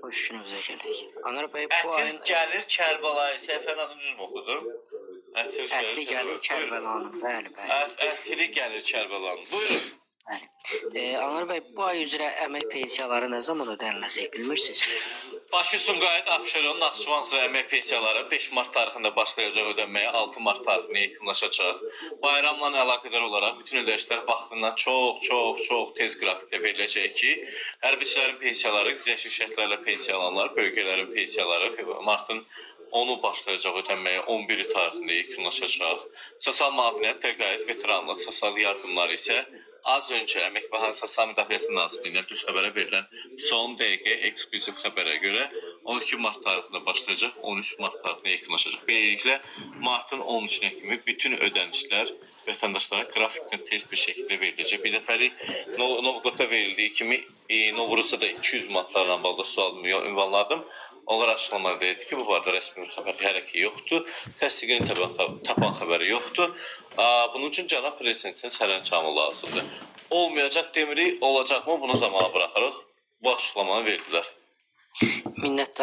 Xoş gününüzə gələk. Anar bəy, bu Ətir ayın gəlir Kərbəlayı. Səhifənin adını düz mü oxudum? Ətir ətri gəlir Kərbəlanın. Bəli, bəli. Ətri gəlir Kərbəlanın. Buyurun. Bəli. Anar bəy, bu ay üzrə əmək pensiyaları nə zaman ödəniləcək bilmirsiniz? Bakı, Sumqayıt, Abşeron, Naxçıvan üzrə əmək pensiyaları 5 mart tarixində başlayacaq ödənməyə, 6 mart tarixində yekunlaşacaq. Bayramla əlaqədar olaraq bütün ödənişlər vaxtından çox, çox, çox tez qrafikdə veriləcək ki, hərbiçilərin pensiyaları, güzəştli şərtlərlə pensiya alanlar, bölgələrin pensiyaları martın 10-u başlayacaq ödənməyə, 11-i tarixində yekunlaşacaq. Sosial müavinət, təqaüd, veteranlıq, sosial yardımlar isə az öncə Əmək və Əhalinin Sosial Müdafiəsi Nazirliyinə düz xəbərə verilən son dəqiqə eksklüziv xəbərə görə 12 mart tarixində başlayacaq, 13 mart tarixində yekunlaşacaq. Beləliklə, martın 13-nə kimi bütün ödənişlər vətəndaşlara qrafikdən tez bir şəkildə veriləcək. Bir dəfəlik Novqodda verildiyi kimi Novruzda da 200 manatlarla bağlı sualımı ünvanladım. Onlar açıqlama verdi ki, bu barədə rəsmi bir xəbər hələ ki yoxdur. Təsdiqini tapan xəbəri yoxdur. Bunun üçün cənab prezidentin sərəncamı lazımdır. Olmayacaq demirik, olacaqmı bunu zamana buraxırıq. Bu açıqlamanı verdilər. Minnətdaram.